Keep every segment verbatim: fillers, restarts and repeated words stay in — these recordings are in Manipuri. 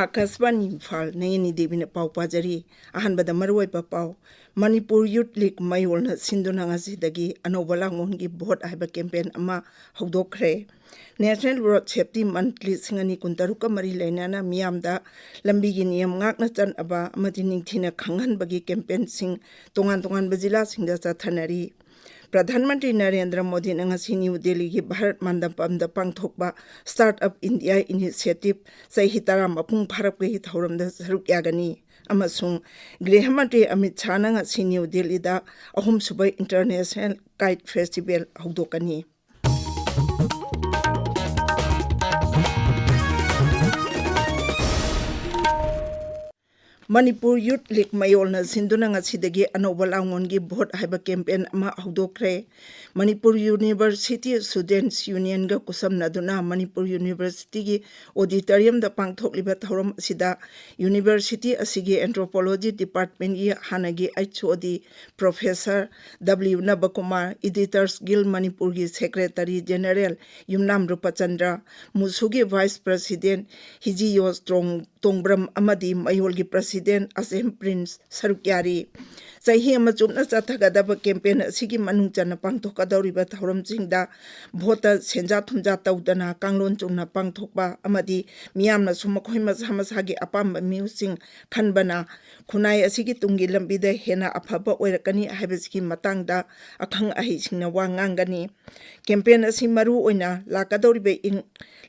ꯑꯥꯀꯥꯁꯕꯥꯅꯤ ꯏꯝꯐꯥꯜ, ꯅꯌꯅꯤ ꯗꯦꯕꯤꯅ ꯄꯥꯎ ꯄꯥꯖꯔꯤ꯫ ꯑꯍꯥꯟꯕꯗ ꯃꯔꯨꯑꯣꯏꯕ ꯄꯥꯎ꯫ ꯃꯅꯤꯄꯨꯔ ꯌꯨꯠ ꯂꯤꯒ ꯃꯌꯣꯜꯅ ꯁꯤꯟꯗꯨꯅ ꯉꯁꯤꯗꯒꯤ ꯑꯅꯧꯕ ꯂꯥꯡꯑꯣꯟꯒꯤ ꯚꯣꯠ ꯍꯥꯏꯕ ꯀꯦꯝꯄꯦꯟ ꯑꯃ ꯍꯧꯗꯣꯛꯈ꯭ꯔꯦ꯫ ꯅꯦꯁꯅꯦꯜ ꯔꯣꯗ ꯁꯦꯐꯇꯤ ꯃꯟꯊ ꯂꯤꯁꯤꯡ ꯑꯅꯤ ꯀꯨꯟꯇꯔꯨꯛꯀ ꯃꯔꯤ ꯂꯩꯅꯅ ꯃꯤꯌꯥꯝꯗ ꯂꯝꯕꯤꯒꯤ ꯅꯤꯌꯝ ꯉꯥꯛꯅ ꯆꯠꯅꯕ ꯑꯃꯗꯤ ꯅꯤꯡꯊꯤꯅ ꯈꯪꯍꯟꯕꯒꯤ ꯀꯦꯝꯄꯦꯟꯁꯤꯡ ꯇꯣꯉꯥꯟ ꯇꯣꯉꯥꯟꯕ ꯖꯤꯂꯥꯁꯤꯡꯗ ꯆꯠꯊꯅꯔꯤ꯫ ꯄ꯭ꯔꯙꯥꯟ ꯃꯟꯇ꯭ꯔꯤ ꯅꯔꯦꯟꯗ꯭ꯔ ꯃꯣꯗꯤꯅ ꯉꯁꯤ ꯅ꯭ꯌꯨ ꯗꯦꯜꯂꯤꯒꯤ ꯚꯥꯔꯠ ꯃꯟꯗꯄꯝꯗ ꯄꯥꯡꯊꯣꯛꯄ ꯁ꯭ꯇꯥꯔꯠ ꯑꯞ ꯏꯟꯗꯤꯌꯥ ꯏꯅꯤꯁꯤꯌꯦꯇꯤꯚ ꯆꯍꯤ ꯇꯔꯥ ꯃꯄꯨꯡ ꯐꯥꯔꯛꯄꯒꯤ ꯊꯧꯔꯝꯗ ꯁꯔꯨꯛ ꯌꯥꯒꯅꯤ ꯑꯃꯁꯨꯡ ꯒ꯭ꯔꯤꯍ ꯃꯟꯇ꯭ꯔꯤ ꯑꯃꯤꯠ ꯁꯥꯍꯅ ꯉꯁꯤ ꯅ꯭ꯌꯨ ꯗꯦꯜꯂꯤꯗ ꯑꯍꯨꯝꯁꯨꯕ ꯏꯟꯇꯔꯅꯦꯁꯅꯦꯜ ꯀꯥꯏꯠ ꯐꯦꯁꯇꯤꯚꯦꯜ ꯍꯧꯗꯣꯛꯀꯅꯤ꯫ ꯃꯅꯤꯄꯨꯔ ꯌꯨꯠ ꯂꯤꯒ ꯃꯌꯣꯜꯅ ꯁꯤꯟꯗꯨꯅ ꯉꯁꯤꯗꯒꯤ ꯑꯅꯧꯕ ꯂꯥꯡꯑꯣꯟꯒꯤ ꯚꯣꯠ ꯍꯥꯏꯕ ꯀꯦꯝꯄꯦꯟ ꯑꯃ ꯍꯧꯗꯣꯛꯈ꯭ꯔꯦ꯫ ꯃꯅꯤꯄꯨꯔ ꯌꯨꯅꯤꯚꯔꯁꯤꯇꯤ ꯁ꯭ꯇꯨꯗꯦꯟꯠꯁ ꯌꯨꯅꯤꯌꯟꯒ ꯈꯨꯠꯁꯝꯅꯗꯨꯅ ꯃꯅꯤꯄꯨꯔ ꯌꯨꯅꯤꯚꯔꯁꯤꯇꯤꯒꯤ ꯑꯣꯗꯤꯇꯣꯔꯤꯌꯝꯗ ꯄꯥꯡꯊꯣꯛꯂꯤꯕ ꯊꯧꯔꯝ ꯑꯁꯤꯗ ꯌꯨꯅꯤꯚꯔꯁꯤꯇꯤ ꯑꯁꯤꯒꯤ ꯑꯦꯟꯊ꯭ꯔꯣꯄꯣꯂꯣꯖꯤ ꯗꯤꯄꯥꯔꯠꯃꯦꯟꯒꯤ ꯍꯥꯟꯅꯒꯤ ꯑꯩꯆ ꯑꯣ ꯗꯤ ꯄ꯭ꯔꯣꯐꯦꯁꯔ ꯗꯕ꯭ꯂꯤꯌꯨ ꯅꯕꯀꯨꯃꯥꯔ, ꯏꯗꯤꯇꯔꯁ ꯒꯤꯜ ꯃꯅꯤꯄꯨꯔꯒꯤ ꯁꯦꯀ꯭ꯔꯦꯇꯔꯤ ꯖꯦꯅꯔꯦꯜ ꯌꯨꯝꯅꯥꯝ ꯔꯨꯄꯆꯟꯗ꯭ꯔ, ꯃꯨꯁꯨꯒꯤ ꯚꯥꯏꯁ ꯄ꯭ꯔꯁꯤꯗꯦꯟꯠ ꯍꯤꯖꯤꯌꯣꯁ ꯇ꯭ꯔꯣꯡ-, ꯇꯣꯡꯕ꯭ꯔꯝ ꯑꯃꯗꯤ ꯃꯌꯣꯜꯒꯤ ꯄ꯭ꯔꯁꯤꯗꯦꯟꯠ ꯑꯁꯦꯝ ꯄ꯭ꯔꯤꯟꯁ ꯁꯔꯨꯛ ꯌꯥꯔꯤ꯫ ꯆꯍꯤ ꯑꯃ ꯆꯨꯞꯅ ꯆꯠꯊꯒꯗꯕ ꯀꯦꯝꯄꯦꯟ ꯑꯁꯤꯒꯤ ꯃꯅꯨꯡ ꯆꯟꯅ ꯄꯥꯡꯊꯣꯛꯀꯗꯧꯔꯤꯕ ꯊꯧꯔꯝꯁꯤꯡꯗ ꯚꯣꯠꯇ ꯁꯦꯟꯖꯥ ꯊꯨꯝꯖꯥ ꯇꯧꯗꯅ ꯀꯥꯡꯂꯣꯟ ꯆꯨꯝꯅ ꯄꯥꯡꯊꯣꯛꯄ ꯑꯃꯗꯤ ꯃꯤꯌꯥꯝꯅꯁꯨ ꯃꯈꯣꯏ ꯃꯁꯥ ꯃꯁꯥꯒꯤ ꯑꯄꯥꯝꯕ ꯃꯤꯍꯨꯠꯁꯤꯡ ꯈꯟꯕꯅ ꯈꯨꯟꯅꯥꯏ ꯑꯁꯤꯒꯤ ꯇꯨꯡꯒꯤ ꯂꯝꯕꯤꯗ ꯍꯦꯟꯅ ꯑꯐꯕ ꯑꯣꯏꯔꯛꯀꯅꯤ ꯍꯥꯏꯕꯁꯤꯒꯤ ꯃꯇꯥꯡꯗ ꯑꯈꯪ ꯑꯍꯩꯁꯤꯡꯅ ꯋꯥ ꯉꯥꯡꯒꯅꯤ꯫ ꯀꯦꯝꯄꯦꯟ ꯑꯁꯤ ꯃꯔꯨ ꯑꯣꯏꯅ ꯂꯥꯛꯀꯗꯧꯔꯤꯕ ꯏꯪ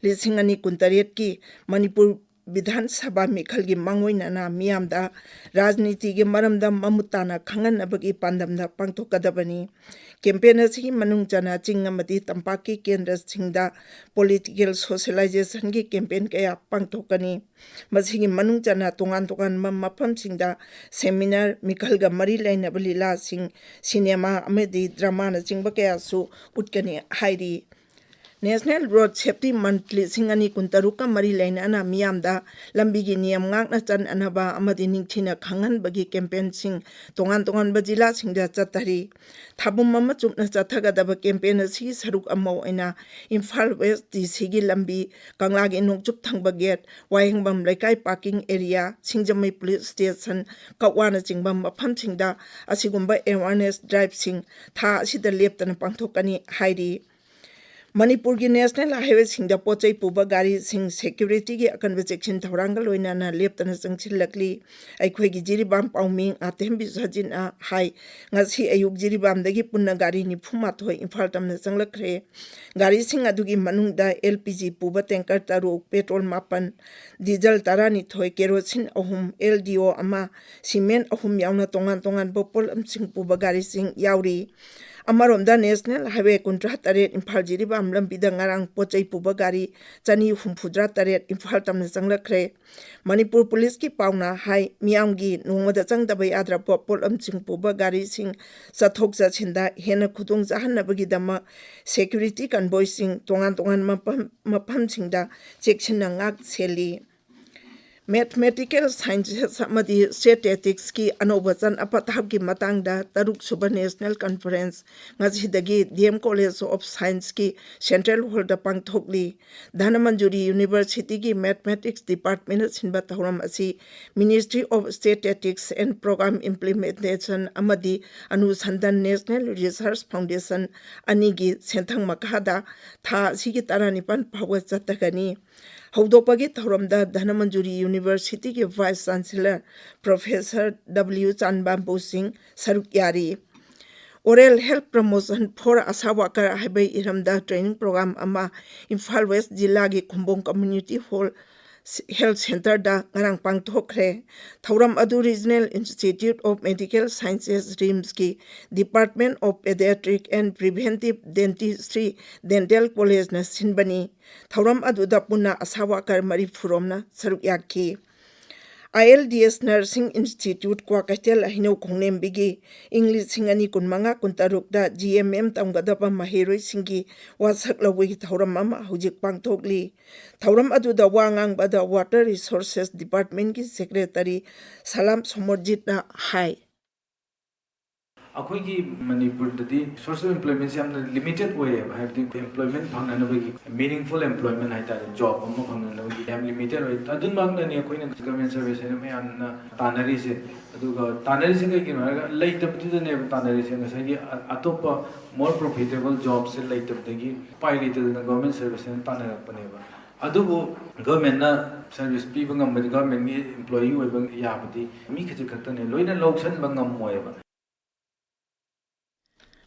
ꯂꯤꯁꯤꯡ ꯑꯅꯤ ꯀꯨꯟꯇꯔꯦꯠꯀꯤ ꯃꯅꯤꯄꯨꯔ ꯕꯤꯙꯥꯟ ꯁꯚꯥ ꯃꯤꯈꯜꯒꯤ ꯃꯥꯡꯑꯣꯏꯅꯅ ꯃꯤꯌꯥꯝꯗ ꯔꯥꯖꯅꯤꯇꯤꯒꯤ ꯃꯔꯝꯗ ꯃꯃꯨꯠ ꯇꯥꯅ ꯈꯪꯍꯟꯅꯕꯒꯤ ꯄꯥꯟꯗꯝꯗ ꯄꯥꯡꯊꯣꯛꯀꯗꯕꯅꯤ꯫ ꯀꯦꯝꯄꯦꯟ ꯑꯁꯤꯒꯤ ꯃꯅꯨꯡ ꯆꯟꯅ ꯆꯤꯡ ꯑꯃꯗꯤ ꯇꯝꯄꯥꯛꯀꯤ ꯀꯦꯟꯗ꯭ꯔꯁꯤꯡꯗ ꯄꯣꯂꯤꯇꯤꯀꯦꯜ ꯁꯣꯁꯤꯌꯦꯂꯥꯏꯖꯦꯁꯟꯒꯤ ꯀꯦꯝꯄꯦꯟ ꯀꯌꯥ ꯄꯥꯡꯊꯣꯛꯀꯅꯤ꯫ ꯃꯁꯤꯒꯤ ꯃꯅꯨꯡ ꯆꯟꯅ ꯇꯣꯉꯥꯟ ꯇꯣꯉꯥꯟꯕ ꯃꯐꯝꯁꯤꯡꯗ ꯁꯦꯃꯤꯅꯥꯔ, ꯃꯤꯈꯜꯒ ꯃꯔꯤ ꯂꯩꯅꯕ ꯂꯤꯂꯥꯁꯤꯡ, ꯁꯤꯅꯦꯃꯥ ꯑꯃꯗꯤ ꯗ꯭ꯔꯃꯥꯅꯆꯤꯡꯕ ꯀꯌꯥꯁꯨ ꯎꯠꯀꯅꯤ ꯍꯥꯏꯔꯤ꯫ National Road Safety Month ꯂꯤꯁꯤꯡ ꯑꯅꯤ ꯀꯨꯟꯇꯔꯨꯛꯀ ꯃꯔꯤ ꯂꯩꯅꯅ ꯃꯤꯌꯥꯝꯗ ꯂꯝꯕꯤꯒꯤ ꯅꯤꯌꯝ ꯉꯥꯛꯅ ꯆꯠꯅꯅꯕ ꯑꯃꯗꯤ ꯅꯤꯡꯊꯤꯅ ꯈꯪꯍꯟꯕꯒꯤ campaignꯁꯤꯡ ꯇꯣꯉꯥꯟ ꯇꯣꯉꯥꯟꯕ ꯖꯤꯂꯥꯁꯤꯡꯗ ꯆꯠꯊꯔꯤ꯫ ꯊꯥꯕꯨꯝ ꯑꯃ ꯆꯨꯞꯅ ꯆꯠꯊꯒꯗꯕ campaign ꯑꯁꯤꯒꯤ ꯁꯔꯨꯛ ꯑꯃ ꯑꯣꯏꯅ ꯏꯝꯐꯥꯜ West DCꯒꯤ ꯂꯝꯕꯤ, ꯀꯪꯂꯥꯒꯤ ꯅꯣꯡꯆꯨꯞ ꯊꯪꯕ gate, ꯋꯥꯍꯦꯡꯕꯝ ꯂꯩꯀꯥꯏ parking area, ꯁꯤꯡꯖꯃꯩ police station, ꯀꯛꯋꯥꯅꯆꯤꯡꯕ ꯃꯐꯝꯁꯤꯡꯗ ꯑꯁꯤꯒꯨꯝꯕ awareness driveꯁꯤꯡ ꯊꯥ ꯑꯁꯤꯗ ꯂꯦꯞꯇꯅ ꯄꯥꯡꯊꯣꯛꯀꯅꯤ ꯍꯥꯏꯔꯤ꯫ ꯃꯅꯤꯄꯨꯔꯒꯤ National Highwayꯁꯤꯡꯗ ꯄꯣꯠ ꯆꯩ ꯄꯨꯕ ꯒꯥꯔꯤꯁꯤꯡ securityꯒꯤ ꯑꯀꯟꯕ ꯆꯦꯛꯁꯤꯟ ꯊꯧꯔꯥꯡꯒ ꯂꯣꯏꯅꯅ ꯂꯦꯞꯇꯅ ꯆꯪꯁꯤꯜꯂꯛꯂꯤ꯫ ꯑꯩꯈꯣꯏꯒꯤ ꯖꯤꯔꯤꯕꯥꯝ ꯄꯥꯎꯃꯤ ꯉꯥꯊꯦꯝ ꯕꯤꯁ꯭ꯋꯖꯤꯠꯅ ꯍꯥꯏ, ꯉꯁꯤ ꯑꯌꯨꯛ ꯖꯤꯔꯤꯕꯥꯝꯗꯒꯤ ꯄꯨꯟꯅ ꯒꯥꯔꯤ ꯅꯤꯐꯨ ꯃꯥꯊꯣꯏ ꯏꯝꯐꯥꯜ ꯇꯝꯅ ꯆꯪꯂꯛꯈ꯭ꯔꯦ꯫ ꯒꯥꯔꯤꯁꯤꯡ ꯑꯗꯨꯒꯤ ꯃꯅꯨꯡꯗ LPG ꯄꯨꯕ tanker ꯇꯔꯨꯛ, petrol ꯃꯥꯄꯟ, diesel ꯇꯔꯥꯅꯤꯊꯣꯏ, kerosene ꯑꯍꯨꯝ, LDO ꯑꯃ, cement ꯑꯍꯨꯝ ꯌꯥꯎꯅ ꯇꯣꯉꯥꯟ ꯇꯣꯉꯥꯟꯕ ꯄꯣꯠꯂꯝꯁꯤꯡ ꯄꯨꯕ ꯒꯥꯔꯤꯁꯤꯡ ꯌꯥꯎꯔꯤ꯫ ꯑꯃꯔꯣꯝꯗ National Highway ꯀꯨꯟꯊ꯭ꯔꯥ ꯇꯔꯦꯠ ꯏꯝꯐꯥꯜ ꯖꯤꯔꯤꯕꯥꯝ ꯂꯝꯕꯤꯗ ꯉꯔꯥꯡ ꯄꯣꯠ ꯆꯩ ꯄꯨꯕ ꯒꯥꯔꯤ ꯆꯅꯤ ꯍꯨꯝꯐꯨꯇꯔꯥ ꯇꯔꯦꯠ ꯏꯝꯐꯥꯜ ꯇꯝꯅ ꯆꯪꯂꯛꯈ꯭ꯔꯦ꯫ ꯃꯅꯤꯄꯨꯔ policeꯀꯤ ꯄꯥꯎꯅ ꯍꯥꯏ, ꯃꯤꯌꯥꯝꯒꯤ ꯅꯣꯡꯃꯗ ꯆꯪꯗꯕ ꯌꯥꯗ꯭ꯔꯕ ꯄꯣꯠꯂꯝꯁꯤꯡ ꯄꯨꯕ ꯒꯥꯔꯤꯁꯤꯡ ꯆꯠꯊꯣꯛ ꯆꯠꯁꯤꯟꯗ ꯍꯦꯟꯅ ꯈꯨꯗꯣꯡ ꯆꯥꯍꯟꯅꯕꯒꯤꯗꯃꯛ security convoyꯁꯤꯡ ꯇꯣꯉꯥꯟ ꯇꯣꯉꯥꯟꯕ ꯃꯐꯝ, ꯃꯐꯝꯁꯤꯡꯗ ꯆꯦꯛꯁꯤꯟꯅ ꯉꯥꯛ ꯁꯦꯜꯂꯤ꯫ Mathematical Sciences ꯑꯃꯗꯤ Statisticsꯀꯤ ꯑꯅꯧꯕ ꯆꯠꯅ ꯄꯊꯥꯞꯀꯤ ꯃꯇꯥꯡꯗ ꯇꯔꯨꯛ ꯁꯨꯕ National Conference ꯉꯁꯤꯗꯒꯤ DM College of Scienceꯀꯤ Central Hallꯗ ꯄꯥꯡꯊꯣꯛꯂꯤ꯫ Dhanamanjuri Universityꯒꯤ Mathematics Departmentꯅ ꯁꯤꯟꯕ ꯊꯧꯔꯝ ꯑꯁꯤ Ministry of Statistics and Program Implementation ꯑꯃꯗꯤ ꯑꯅꯨꯁꯟꯙꯥꯟ National Research Foundation ꯑꯅꯤꯒꯤ ꯁꯦꯟꯊꯪ ꯃꯈꯥꯗ ꯊꯥ ꯑꯁꯤꯒꯤ ꯇꯔꯥꯅꯤꯄꯥꯟ ꯐꯥꯎꯕ ꯆꯠꯊꯒꯅꯤ꯫ ꯍꯧꯗꯣꯛꯄꯒꯤ ꯊꯧꯔꯝꯗ Dhanamanjuri Universityꯒꯤ Vice Chancellor Professor W ꯆꯥꯟꯕꯥꯝꯕꯨ ꯁꯤꯡ ꯁꯔꯨꯛ ꯌꯥꯔꯤ꯫ Oral Health Promotion for ASHA Worker ꯍꯥꯏꯕ ꯏꯔꯝꯗ training program ꯑꯃ ꯏꯝꯐꯥꯜ West ꯖꯤꯂꯥꯒꯤ ꯈꯨꯝꯕꯣꯡ Community Hall Health Centreꯗ ꯉꯔꯥꯡ ꯄꯥꯡꯊꯣꯛꯈ꯭ꯔꯦ꯫ ꯊꯧꯔꯝ ꯑꯗꯨ Regional Institute of Medical Sciences, RIMSꯀꯤ Department of Pediatric and Preventive Dentistry Dental Collegeꯅ ꯁꯤꯟꯕꯅꯤ꯫ ꯊꯧꯔꯝ ꯑꯗꯨꯗ ꯄꯨꯟꯅ ASHA worker ꯃꯔꯤꯐꯨ ꯔꯣꯝꯅ ꯁꯔꯨꯛ ꯌꯥꯈꯤ꯫ ꯑꯥꯏ ꯑꯦꯜ ꯗꯤ ꯑꯦꯁ ꯅꯔꯁꯤꯡ ꯏꯟꯁꯇꯤꯇ꯭ꯌꯨꯠ ꯀ꯭ꯋꯥꯀꯩꯊꯦꯜ ꯍꯩꯅꯧ ꯈꯣꯡꯂꯦꯝꯕꯤꯒꯤ ꯏꯪ ꯂꯤꯁꯤꯡ ꯑꯅꯤ ꯀꯨꯟꯃꯉꯥ ꯀꯨꯟꯇꯔꯨꯛꯇ ꯖꯤ ꯑꯦꯝ ꯑꯦꯝ ꯇꯝꯒꯗꯕ ꯃꯍꯩꯔꯣꯏꯁꯤꯡꯒꯤ ꯋꯥꯁꯛ ꯂꯧꯕꯒꯤ ꯊꯧꯔꯝ ꯑꯃ ꯍꯧꯖꯤꯛ ꯄꯥꯡꯊꯣꯛꯂꯤ꯫ ꯊꯧꯔꯝ ꯑꯗꯨꯗ ꯋꯥ ꯉꯥꯡꯕꯗ Water Resources Departmentꯀꯤ Secretary ꯁꯂꯥꯝ ꯁꯣꯃꯔꯖꯤꯠꯅ ꯍꯥꯏ꯫ ꯑꯩꯈꯣꯏꯒꯤ ꯃꯅꯤꯄꯨꯔꯗꯗꯤ source of employmentꯁꯦ ꯌꯥꯝꯅ limited ꯑꯣꯏꯌꯦꯕ, ꯍꯥꯏꯕꯗꯤ employment ꯐꯪꯅꯅꯕꯒꯤ, meaningful employment ꯍꯥꯏꯇꯥꯔꯦ, job ꯑꯃ ꯐꯪꯅꯅꯕꯒꯤ ꯌꯥꯝ limited ꯑꯣꯏ꯫ ꯑꯗꯨꯃꯛꯅꯅꯤ ꯑꯩꯈꯣꯏꯅ government serviceꯅ ꯃꯌꯥꯝꯅ ꯇꯥꯟꯅꯔꯤꯁꯦ꯫ ꯑꯗꯨꯒ ꯇꯥꯟꯅꯔꯤꯁꯦ ꯀꯩꯒꯤꯅꯣ ꯍꯥꯏꯔꯒ, ꯂꯩꯇꯕꯗꯨꯗꯅꯦꯕ ꯇꯥꯟꯅꯔꯤꯁꯦ꯫ ꯉꯁꯥꯏꯒꯤ ꯑ-, ꯑꯇꯣꯞꯄ more profitable jobꯁꯦ ꯂꯩꯇꯕꯗꯒꯤ, ꯎꯄꯥꯏ ꯂꯩꯇꯗꯅ government serviceꯅ ꯇꯥꯟꯅꯔꯛꯄꯅꯦꯕ꯫ ꯑꯗꯨꯕꯨ governmentꯅ service ꯄꯤꯕ ꯉꯝꯕꯗꯤ, governmentꯀꯤ employee ꯑꯣꯏꯕ ꯌꯥꯕꯗꯤ ꯃꯤ ꯈꯖꯤꯛ ꯈꯛꯇꯅꯦ, ꯂꯣꯏꯅ ꯂꯧꯁꯟꯕ ꯉꯝꯃꯣꯏꯕ꯫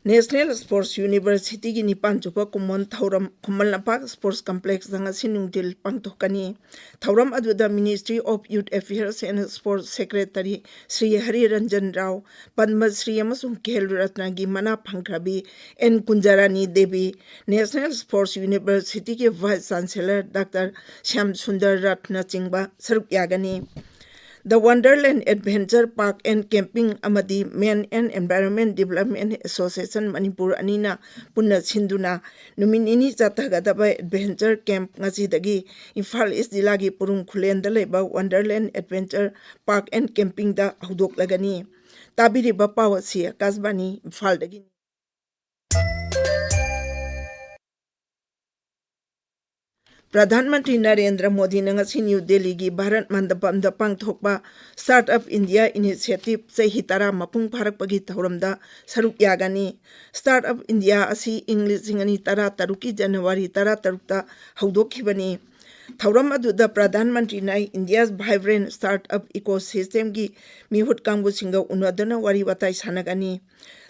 National Sports Universityꯒꯤ ꯅꯤꯄꯥꯟ ꯁꯨꯕ ꯀꯨꯝꯑꯣꯟ ꯊꯧꯔꯝ ꯈꯨꯃꯟ ꯂꯝꯄꯥꯛ Sports Complexꯇ ꯉꯁꯤ ꯅꯨꯡꯊꯤꯜ ꯄꯥꯡꯊꯣꯛꯀꯅꯤ꯫ ꯊꯧꯔꯝ ꯑꯗꯨꯗ Ministry of Youth Affairs and Sports Secretary Shri Harry Ranjan Rao, Padma Shri ꯑꯃꯁꯨꯡ ꯈꯦꯜ ꯔꯠꯅꯒꯤ ꯃꯅꯥ ꯐꯪꯈ꯭ꯔꯕꯤ N Kunjarani Devi, National Sports Universityꯒꯤ Vice Chancellor doctor Shyam Sundar ꯔꯠꯅꯆꯤꯡꯕ ꯁꯔꯨꯛ ꯌꯥꯒꯅꯤ꯫ The Wonderland Adventure Park and Camping ꯑꯃꯗꯤ Men and Environment Development Association Manipur ꯑꯅꯤꯅ ꯄꯨꯟꯅ ꯁꯤꯟꯗꯨꯅ ꯅꯨꯃꯤꯠ ꯅꯤꯅꯤ ꯆꯠꯊꯒꯗꯕ adventure camp ꯉꯁꯤꯗꯒꯤ ꯏꯝꯐꯥꯜ ꯏꯁ ꯖꯤꯂꯥꯒꯤ ꯄꯨꯔꯨꯝ ꯈꯨꯂꯦꯟꯗ ꯂꯩꯕ Wonderland Adventure Park and Campingꯗ ꯍꯧꯗꯣꯛꯂꯒꯅꯤ꯫ ꯇꯥꯕꯤꯔꯤꯕ ꯄꯥꯎ ꯑꯁꯤ ꯑꯀꯥꯁꯕꯥꯅꯤ ꯏꯝꯐꯥꯜꯗꯒꯤꯅꯤ꯫ ꯄ꯭ꯔꯙꯥꯟ ꯃꯟꯇ꯭ꯔꯤ ꯅꯔꯦꯟꯗ꯭ꯔ ꯃꯣꯗꯤꯅ ꯉꯁꯤ ꯅ꯭ꯌꯨ ꯗꯦꯜꯂꯤꯒꯤ ꯚꯥꯔꯠ ꯃꯟꯗꯄꯝꯗ ꯄꯥꯡꯊꯣꯛꯄ Startup India Initiative ꯆꯍꯤ ꯇꯔꯥ ꯃꯄꯨꯡ ꯐꯥꯔꯛꯄꯒꯤ ꯊꯧꯔꯝꯗ ꯁꯔꯨꯛ ꯌꯥꯒꯅꯤ꯫ Startup India ꯑꯁꯤ ꯏꯪ ꯂꯤꯁꯤꯡ ꯑꯅꯤ ꯇꯔꯥ ꯇꯔꯨꯛꯀꯤ ꯖꯅꯋꯥꯔꯤ ꯇꯔꯥ ꯇꯔꯨꯛꯇ ꯍꯧꯗꯣꯛꯈꯤꯕꯅꯤ꯫ ꯊꯧꯔꯝ ꯑꯗꯨꯗ ꯄ꯭ꯔꯙꯥꯟ ꯃꯟꯇ꯭ꯔꯤꯅ India's Vibrant Startup Ecosystemꯒꯤ ꯃꯤꯍꯨꯠ ꯀꯥꯡꯕꯨꯁꯤꯡꯒ ꯎꯅꯗꯨꯅ ꯋꯥꯔꯤ ꯋꯥꯇꯥꯏ ꯁꯥꯟꯅꯒꯅꯤ꯫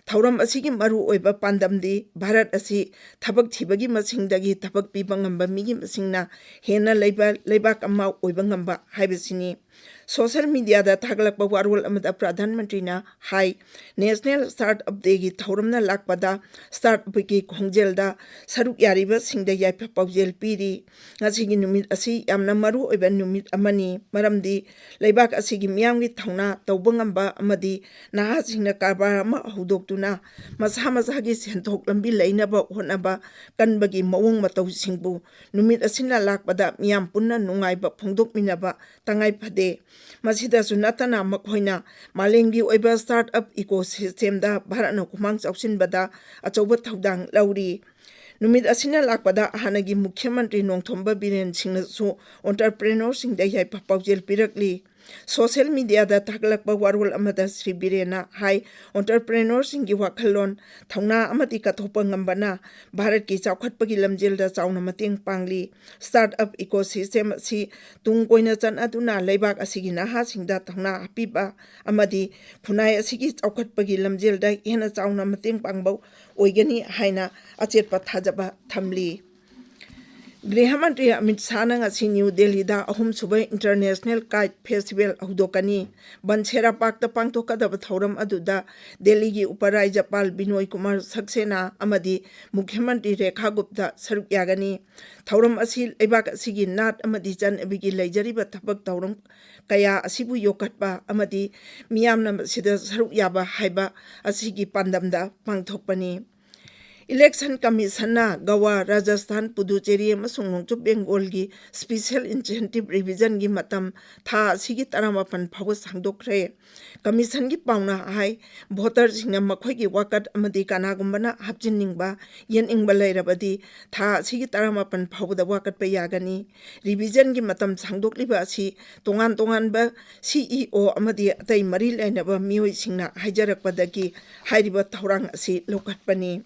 ꯊꯧꯔꯝ ꯑꯁꯤꯒꯤ ꯃꯔꯨꯑꯣꯏꯕ ꯄꯥꯟꯗꯝꯗꯤ ꯚꯥꯔꯠ ꯑꯁꯤ ꯊꯕꯛ ꯊꯤꯕꯒꯤ ꯃꯁꯤꯡꯗꯒꯤ ꯊꯕꯛ ꯄꯤꯕ ꯉꯝꯕ ꯃꯤꯒꯤ ꯃꯁꯤꯡꯅ ꯍꯦꯟꯅ ꯂꯩꯕ ꯂꯩꯕꯥꯛ ꯑꯃ ꯑꯣꯏꯕ ꯉꯝꯕ ꯍꯥꯏꯕꯁꯤꯅꯤ꯫ ꯁꯣꯁꯤꯌꯦꯜ ꯃꯤꯗꯤꯌꯥꯗ ꯊꯥꯒꯠꯂꯛꯄ ꯋꯥꯔꯣꯜ ꯑꯃꯗ ꯄ꯭ꯔꯙꯥꯟ ꯃꯟꯇ꯭ꯔꯤꯅ ꯍꯥꯏ, ꯅꯦꯁꯅꯦꯜ ꯁ꯭ꯇꯥꯔꯠ ꯑꯞ ꯗꯦꯒꯤ ꯊꯧꯔꯝꯅ ꯂꯥꯛꯄꯗ ꯁ꯭ꯇꯥꯔꯠ ꯑꯞꯀꯤ ꯈꯣꯡꯖꯦꯜꯗ ꯁꯔꯨꯛ ꯌꯥꯔꯤꯕꯁꯤꯡꯗ ꯌꯥꯏꯐ ꯄꯥꯎꯖꯦꯜ ꯄꯤꯔꯤ꯫ ꯉꯁꯤꯒꯤ ꯅꯨꯃꯤꯠ ꯑꯁꯤ ꯌꯥꯝꯅ ꯃꯔꯨ ꯑꯣꯏꯕ ꯅꯨꯃꯤꯠ ꯑꯃꯅꯤ, ꯃꯔꯝꯗꯤ ꯂꯩꯕꯥꯛ ꯑꯁꯤꯒꯤ ꯃꯤꯌꯥꯝꯒꯤ ꯊꯧꯅꯥ ꯇꯧꯕ ꯉꯝꯕ ꯑꯃꯗꯤ ꯅꯍꯥꯁꯤꯡꯅ ꯀꯔꯕꯥꯔ ꯑꯃ ꯍꯧꯗꯣꯛꯇꯨꯅ ꯃꯁꯥ ꯃꯁꯥꯒꯤ ꯁꯦꯟꯊꯣꯛ ꯂꯝꯕꯤ ꯂꯩꯅꯕ ꯍꯣꯠꯅꯕ ꯀꯟꯕꯒꯤ ꯃꯑꯣꯡ ꯃꯇꯧꯁꯤꯡꯕꯨ ꯅꯨꯃꯤꯠ ꯑꯁꯤꯅ ꯂꯥꯛꯄꯗ ꯃꯤꯌꯥꯝ ꯄꯨꯟꯅ ꯅꯨꯡꯉꯥꯏꯕ ꯐꯣꯡꯗꯣꯛꯃꯤꯟꯅꯕ ꯇꯉꯥꯏ ꯐꯗꯦ꯫ ꯃꯁꯤꯗꯁꯨ ꯅꯠꯇꯅ ꯃꯈꯣꯏꯅ ꯃꯥꯂꯦꯝꯒꯤ ꯑꯣꯏꯕ ꯁ꯭ꯇꯥꯔꯠ ꯑꯞ ꯏꯀꯣ ꯁꯤꯁꯇꯦꯝꯗ ꯚꯥꯔꯠꯅ ꯈꯨꯃꯥꯡ ꯆꯥꯎꯁꯤꯟꯕꯗ ꯑꯆꯧꯕ ꯊꯧꯗꯥꯡ ꯂꯧꯔꯤ꯫ ꯅꯨꯃꯤꯠ ꯑꯁꯤꯅ ꯂꯥꯛꯄꯗ ꯍꯥꯟꯅꯒꯤ ꯃꯨꯈ꯭ꯌ ꯃꯟꯇ꯭ꯔꯤ ꯅꯣꯡꯊꯣꯝꯕ ꯕꯤꯔꯦꯟ ꯁꯤꯡꯅꯁꯨ ꯑꯣꯟꯇꯔꯄ꯭ꯔꯦꯅꯔꯁꯤꯡꯗ ꯌꯥꯏꯐ ꯄꯥꯎꯖꯦꯜ ꯄꯤꯔꯛꯂꯤ꯫ ꯁꯣꯁꯤꯌꯦꯜ ꯃꯤꯗꯤꯌꯥꯗ ꯊꯥꯒꯠꯂꯛꯄ ꯋꯥꯔꯣꯜ ꯑꯃꯗ ꯁ꯭ꯔꯤ ꯕꯤꯔꯦꯟꯅ ꯍꯥꯏ, ꯑꯣꯟꯇꯔꯄ꯭ꯔꯦꯅꯔꯁꯤꯡꯒꯤ ꯋꯥꯈꯜꯂꯣꯟ, ꯊꯧꯅꯥ ꯑꯃꯗꯤ ꯀꯠꯊꯣꯛꯄ ꯉꯝꯕꯅ ꯚꯥꯔꯠꯀꯤ ꯆꯥꯎꯈꯠꯄꯒꯤ ꯂꯝꯖꯦꯜꯗ ꯆꯥꯎꯅ ꯃꯇꯦꯡ ꯄꯥꯡꯂꯤ꯫ ꯁ꯭ꯇꯥꯔꯠ ꯑꯞ ꯏꯀꯣ ꯁꯤꯁꯇꯦꯝ ꯑꯁꯤ ꯇꯨꯡ ꯀꯣꯏꯅ ꯆꯠꯅꯗꯨꯅ ꯂꯩꯕꯥꯛ ꯑꯁꯤꯒꯤ ꯅꯍꯥꯁꯤꯡꯗ ꯊꯧꯅꯥ ꯍꯥꯞꯄꯤꯕ ꯑꯃꯗꯤ ꯈꯨꯟꯅꯥꯏ ꯑꯁꯤꯒꯤ ꯆꯥꯎꯈꯠꯄꯒꯤ ꯂꯝꯖꯦꯜꯗ ꯍꯦꯟꯅ ꯆꯥꯎꯅ ꯃꯇꯦꯡ ꯄꯥꯡꯕ ꯑꯣꯏꯒꯅꯤ ꯍꯥꯏꯅ ꯑꯆꯦꯠꯄ ꯊꯥꯖꯕ ꯊꯝꯂꯤ꯫ ꯒ꯭ꯔꯤꯍ ꯃꯟꯇ꯭ꯔꯤ ꯑꯃꯤꯠ ꯁꯥꯍꯅ ꯉꯁꯤ ꯅ꯭ꯌꯨ ꯗꯦꯜꯂꯤꯗ ꯑꯍꯨꯝꯁꯨꯕ ꯏꯟꯇꯔꯅꯦꯁꯅꯦꯜ ꯀꯥꯏꯠ ꯐꯦꯁꯇꯤꯚꯦꯜ ꯍꯧꯗꯣꯛꯀꯅꯤ꯫ ꯕꯟꯁꯦꯔꯥ ꯄꯥꯔꯛꯇ ꯄꯥꯡꯊꯣꯛꯀꯗꯕ ꯊꯧꯔꯝ ꯑꯗꯨꯗ ꯗꯦꯜꯂꯤꯒꯤ ꯎꯄꯔꯥꯖ꯭ꯌꯄꯥꯜ ꯕꯤꯅꯣꯏ ꯀꯨꯃꯥꯔ ꯁꯛꯁꯦꯅꯥ ꯑꯃꯗꯤ ꯃꯨꯈ꯭ꯌ ꯃꯟꯇ꯭ꯔꯤ ꯔꯦꯈꯥ ꯒꯨꯞꯇ ꯁꯔꯨꯛ ꯌꯥꯒꯅꯤ꯫ ꯊꯧꯔꯝ ꯑꯁꯤ ꯂꯩꯕꯥꯛ ꯑꯁꯤꯒꯤ ꯅꯥꯠ ꯑꯃꯗꯤ ꯆꯠꯅꯕꯤꯒꯤ ꯂꯩꯖꯔꯤꯕ ꯊꯕꯛ ꯊꯧꯔꯝ ꯀꯌꯥ ꯑꯁꯤꯕꯨ ꯌꯣꯛꯈꯠꯄ ꯑꯃꯗꯤ ꯃꯤꯌꯥꯝꯅ ꯃꯁꯤꯗ ꯁꯔꯨꯛ ꯌꯥꯕ ꯍꯥꯏꯕ ꯑꯁꯤꯒꯤ ꯄꯥꯟꯗꯝꯗ ꯄꯥꯡꯊꯣꯛꯄꯅꯤ꯫ ꯏꯂꯦꯛꯁꯟ ꯀꯃꯤꯁꯟꯅ ꯒꯋꯥ, ꯔꯥꯖꯁꯊꯥꯟ, ꯄꯨꯗꯨꯆꯦꯔꯤ ꯑꯃꯁꯨꯡ ꯅꯣꯡꯆꯨꯞ ꯕꯦꯡꯒꯣꯜꯒꯤ ꯁ꯭ꯄꯤꯁꯦꯜ ꯏꯟꯁꯦꯟꯇꯤꯚ ꯔꯤꯚꯤꯖꯟꯒꯤ ꯃꯇꯝ ꯊꯥ ꯑꯁꯤꯒꯤ ꯇꯔꯥꯃꯥꯄꯟ ꯐꯥꯎꯕ ꯁꯥꯡꯗꯣꯛꯈ꯭ꯔꯦ꯫ ꯀꯃꯤꯁꯟꯒꯤ ꯄꯥꯎꯅ ꯍꯥꯏ, ꯚꯣꯇꯔꯁꯤꯡꯅ ꯃꯈꯣꯏꯒꯤ ꯋꯥꯀꯠ ꯑꯃꯗꯤ ꯀꯅꯥꯒꯨꯝꯕꯅ ꯍꯥꯞꯆꯤꯟꯅꯤꯡꯕ, ꯌꯦꯠꯅꯤꯡꯕ ꯂꯩꯔꯕꯗꯤ ꯊꯥ ꯑꯁꯤꯒꯤ ꯇꯔꯥꯃꯥꯄꯟ ꯐꯥꯎꯕꯗ ꯋꯥꯀꯠꯄ ꯌꯥꯒꯅꯤ꯫ ꯔꯤꯚꯤꯖꯟꯒꯤ ꯃꯇꯝ ꯁꯥꯡꯗꯣꯛꯂꯤꯕ ꯑꯁꯤ ꯇꯣꯉꯥꯟ ꯇꯣꯉꯥꯟꯕ ꯁꯤ ꯏ ꯑꯣ ꯑꯃꯗꯤ ꯑꯇꯩ ꯃꯔꯤ ꯂꯩꯅꯕ ꯃꯤꯑꯣꯏꯁꯤꯡꯅ ꯍꯥꯏꯖꯔꯛꯄꯗꯒꯤ ꯍꯥꯏꯔꯤꯕ ꯊꯧꯔꯥꯡ ꯑꯁꯤ ꯂꯧꯈꯠꯄꯅꯤ꯫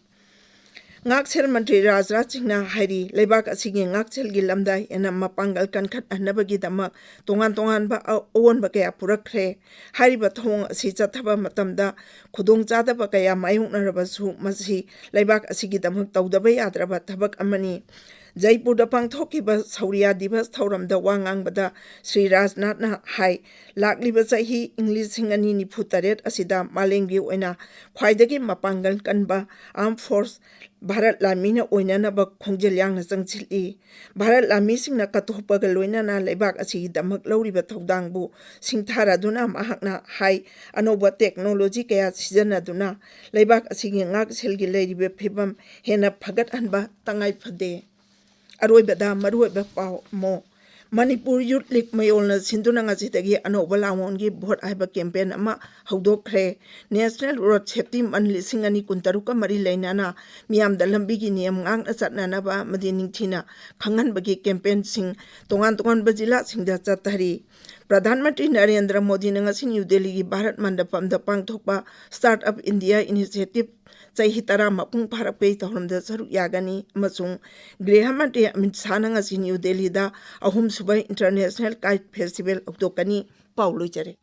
ꯉꯥꯛꯁꯦꯜ ꯃꯟꯇ꯭ꯔꯤ ꯔꯥꯖꯅꯥꯊ ꯁꯤꯡꯅ ꯍꯥꯏꯔꯤ, ꯂꯩꯕꯥꯛ ꯑꯁꯤꯒꯤ ꯉꯥꯛꯁꯦꯜꯒꯤ ꯂꯝꯗ ꯍꯦꯟꯅ ꯃꯄꯥꯡꯒꯜ ꯀꯟꯈꯠꯍꯟꯅꯕꯒꯤꯗꯃꯛ ꯇꯣꯉꯥꯟ ꯇꯣꯉꯥꯟꯕ ꯑ-, ꯑꯑꯣꯟꯕ ꯀꯌꯥ ꯄꯨꯔꯛꯈ꯭ꯔꯦ꯫ ꯍꯥꯏꯔꯤꯕ ꯊꯧꯑꯣꯡ ꯑꯁꯤ ꯆꯠꯊꯕ ꯃꯇꯝꯗ ꯈꯨꯗꯣꯡꯆꯥꯗꯕ ꯀꯌꯥ ꯃꯥꯌꯣꯛꯅꯔꯕꯁꯨ ꯃꯁꯤ ꯂꯩꯕꯥꯛ ꯑꯁꯤꯒꯤꯗꯃꯛ ꯇꯧꯗꯕ ꯌꯥꯗ꯭ꯔꯕ ꯊꯕꯛ ꯑꯃꯅꯤ꯫ ꯖꯩꯄꯨꯔꯗ ꯄꯥꯡꯊꯣꯛꯈꯤꯕ ꯁꯧꯔꯤꯌꯥ ꯗꯤꯕꯁ ꯊꯧꯔꯝꯗ ꯋꯥ ꯉꯥꯡꯕꯗ ꯁ꯭ꯔꯤ ꯔꯥꯖꯅꯥꯊꯅ ꯍꯥꯏ, ꯂꯥꯛꯂꯤꯕ ꯆꯍꯤ ꯏꯪ ꯂꯤꯁꯤꯡ ꯑꯅꯤ ꯅꯤꯐꯨ ꯇꯔꯦꯠ ꯑꯁꯤꯗ ꯃꯥꯂꯦꯝꯒꯤ ꯑꯣꯏꯅ ꯈ꯭ꯋꯥꯏꯗꯒꯤ ꯃꯄꯥꯡꯒꯜ ꯀꯟꯕ ꯑꯥꯔꯝ ꯐꯣꯔꯁ ꯚꯥꯔꯠ ꯂꯥꯟꯃꯤꯅ ꯑꯣꯏꯅꯅꯕ ꯈꯣꯡꯖꯦꯜ ꯌꯥꯡꯅ ꯆꯪꯁꯤꯜꯂꯤ꯫ ꯚꯥꯔꯠ ꯂꯥꯟꯃꯤꯁꯤꯡꯅ ꯀꯠꯊꯣꯛꯄꯒ ꯂꯣꯏꯅꯅ ꯂꯩꯕꯥꯛ ꯑꯁꯤꯒꯤꯗꯃꯛ ꯂꯧꯔꯤꯕ ꯊꯧꯗꯥꯡꯕꯨ ꯁꯤꯡꯊꯥꯔꯗꯨꯅ ꯃꯍꯥꯛꯅ ꯍꯥꯏ, ꯑꯅꯧꯕ ꯇꯦꯛꯅꯣꯂꯣꯖꯤ ꯀꯌꯥ ꯁꯤꯖꯤꯟꯅꯗꯨꯅ ꯂꯩꯕꯥꯛ ꯑꯁꯤꯒꯤ ꯉꯥꯛꯁꯦꯜꯒꯤ ꯂꯩꯔꯤꯕ ꯐꯤꯕꯝ ꯍꯦꯟꯅ ꯐꯒꯠꯍꯟꯕ ꯇꯉꯥꯏ ꯐꯗꯦ꯫ ꯑꯔꯣꯏꯕꯗ ꯃꯔꯨꯑꯣꯏꯕ ꯄꯥꯎ ꯑꯃ꯫ ꯃꯅꯤꯄꯨꯔ ꯌꯨꯠ ꯂꯤꯒ ꯃꯌꯣꯜꯅ ꯁꯤꯟꯗꯨꯅ ꯉꯁꯤꯗꯒꯤ ꯑꯅꯧꯕ ꯂꯥꯡꯑꯣꯟꯒꯤ ꯚꯣꯠ ꯍꯥꯏꯕ ꯀꯦꯝꯄꯦꯟ ꯑꯃ ꯍꯧꯗꯣꯛꯈ꯭ꯔꯦ꯫ ꯅꯦꯁꯅꯦꯜ ꯔꯣꯗ ꯁꯦꯐꯇꯤ ꯃꯟ ꯂꯤꯁꯤꯡ ꯑꯅꯤ ꯀꯨꯟꯇꯔꯨꯛꯀ ꯃꯔꯤ ꯂꯩꯅꯅ ꯃꯤꯌꯥꯝꯗ ꯂꯝꯕꯤꯒꯤ ꯅꯤꯌꯝ ꯉꯥꯛꯅ ꯆꯠꯅꯅꯕ ꯑꯃꯗꯤ ꯅꯤꯡꯊꯤꯅ ꯈꯪꯍꯟꯕꯒꯤ ꯀꯦꯝꯄꯦꯟꯁꯤꯡ ꯇꯣꯉꯥꯟ ꯇꯣꯉꯥꯟꯕ ꯖꯤꯂꯥꯁꯤꯡꯗ ꯆꯠꯊꯔꯤ꯫ ꯄ꯭ꯔꯙꯥꯟ ꯃꯟꯇ꯭ꯔꯤ ꯅꯔꯦꯟꯗ꯭ꯔ ꯃꯣꯗꯤꯅ ꯉꯁꯤ ꯅ꯭ꯌꯨ ꯗꯦꯜꯂꯤꯒꯤ ꯚꯥꯔꯠ ꯃꯟꯗꯄꯝꯗ ꯄꯥꯡꯊꯣꯛꯄ ꯁ꯭ꯇꯥꯔꯠ ꯑꯞ ꯏꯟꯗꯤꯌꯥ ꯏꯅꯤꯁꯤꯌꯦꯇꯤꯚ ꯆꯍꯤ ꯇꯔꯥ ꯃꯄꯨꯡ ꯐꯥꯔꯛꯄꯒꯤ ꯊꯧꯔꯝꯗ ꯁꯔꯨꯛ ꯌꯥꯒꯅꯤ ꯑꯃꯁꯨꯡ ꯒ꯭ꯔꯤꯍ ꯃꯟꯇ꯭ꯔꯤ ꯑꯃꯤꯠ ꯁꯥꯍꯅ ꯉꯁꯤ ꯅ꯭ꯌꯨ ꯗꯦꯜꯂꯤꯗ ꯑꯍꯨꯝꯁꯨꯕ ꯏꯟꯇꯔꯅꯦꯁꯅꯦꯜ ꯀꯥꯏꯠ ꯐꯦꯁꯇꯤꯚꯦꯜ ꯍꯧꯗꯣꯛꯀꯅꯤ꯫ ꯄꯥꯎ ꯂꯣꯏꯖꯔꯦ꯫